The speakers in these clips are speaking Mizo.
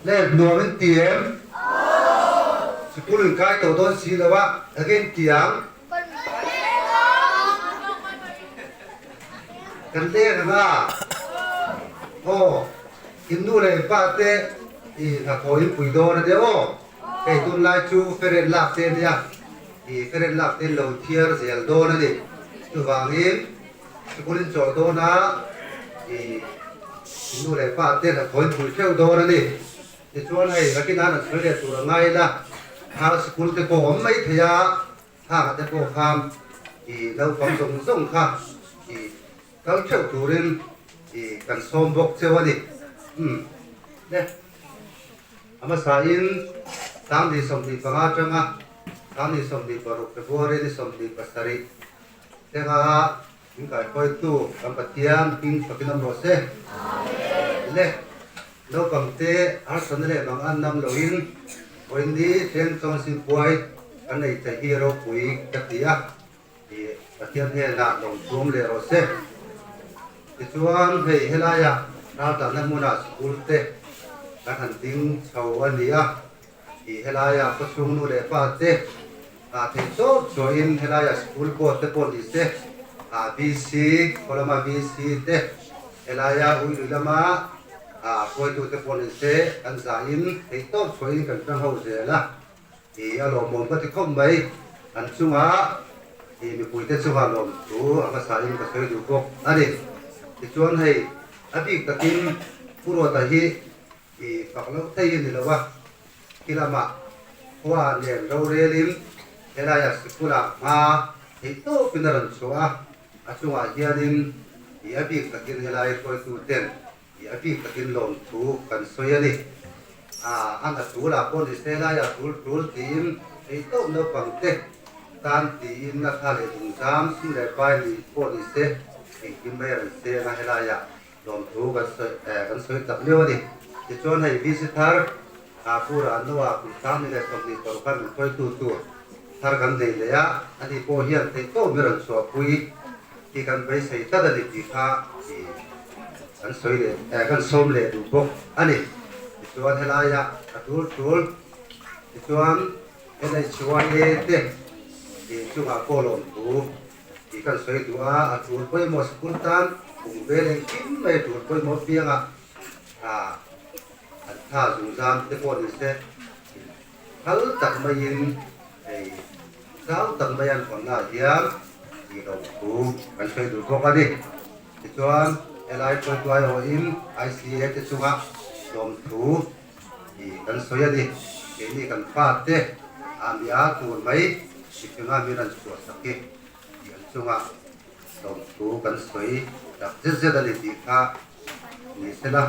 Le nuam in ti em? Sikul in kai tawh dawn si lo a, enge in ti ang? Kan leng ang a. Aw, in nu leh in pa te i hnathawh in pui dawn a nia aw. Hei tunlai chu feren lak te ania, i feren lak te in lo thiar zel dawn a ni. Chuvangin sikul in chawlh dawn a, i nu leh pa te hnathawh in pui theuh dawn a ni. Tichuan hei nakin an an sawi leh tur a ngai ila, thar sikul te pawh awm mai thei a, thar te pawh khan i naupang zawng zawng kha i kal theuh turin i kan sawm bawk cheu a ni. Umm le. A hmasain Sangni 25 atanga Sangni 26 February ni 27 thlenga min kaihruaitu kan Pathian hming fakin awm rawh se. Le naupangte harsatna leh mang an nam loin vawiin thleng chuan Simpuai kan nei thei hi ropui ka ti a. I Pathian hnenah lawmthuam leh rawh se. Tichuan, hei helaia raltlanna hmunah sikul te kan han ding chho a ni a. I helaia khawchhung nu leh pa te ah theih chawp chhuahin helaia sikul board te pawh ni se, ah VC, khaw lama VC te, helaia Uilui lama ah hruaitute pawh ni se, kan zahin theih tawp chhuahin kan tang ho zel a. I a lawmawm ka ti khawp mai. An chunga i mipuite chunga lawm thu a hmasain ka sawi duh bawk a ni. Tichuan hei a bik takin Pu Ruata hi i fak loh thei a ni lo a, khi lamah khua nen rorelin helaiah sikulah hma theih tawpin a rawn chhuah a, a chungah hianin i a bik takin helai hruaituten I a bik takin lawmthu kan sawi a ni. A a na tul ah pawh ni se laiah tul tul tiin ei tawp naupang te tan tiin a thla leh dungzam sum leh pai ni pawh ni se engkim mai a rawn seng a helaiah lawmthu kan sawi kan sawi tak miau a ni. Tichuan hei VC thar Pura Noah kum 2020 khan min hruaitu tur thar kan nei leh a, ani pawh hian theihtawp mi rawn chhuahpui hi kan beisei tlat a ni tih kha i kan sawi leh eh kan sawm leh duh bawk a ni. Tichuan helaia a tul tul tichuan NHYA te i chungah pawh lawm thu tih kan sawi duh a, a tul pawimawh sikul tan kum vel engkim mai a tul pawimawh apiangah ah an tha zungzam te pawh ni se phal tak maiin hei zau tak mai an hawnnaah hian tih loh thu kan sawi duh bawk a ni. Tichuan helai tuaituai awhin ICA te chunga lawmthu tih kan sawi a ni. Keini kan fate ah mi a tur mai mihringa min rawn chhuah sak hi tih an chunga lawmthu kan sawi tak zet zet a ni tih kha ni sela.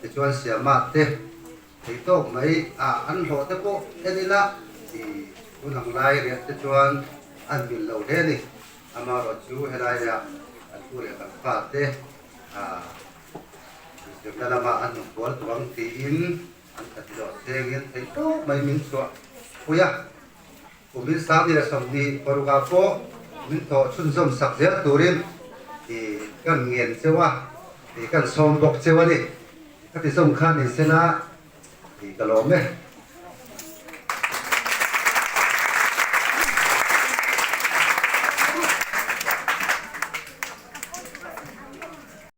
Tichuan Siama te Thei tawk mai a, an hlawh te pawh en ila i hun ang lai riat te chuan an mil lo hle a ni. Amaherawh chu helaia an pu leh kan fa te zirna lama an hmu kual tawh ang tiin an khat zawh chengin thei tawk mai min chhuah pui a. Kumin 2026 ah pawh min thawh chhunzawm sak zel turin i kan ngen cheu a, i kan sawm bawk cheu a ni. Ka ti zawng kha ni sela i ka lawm e.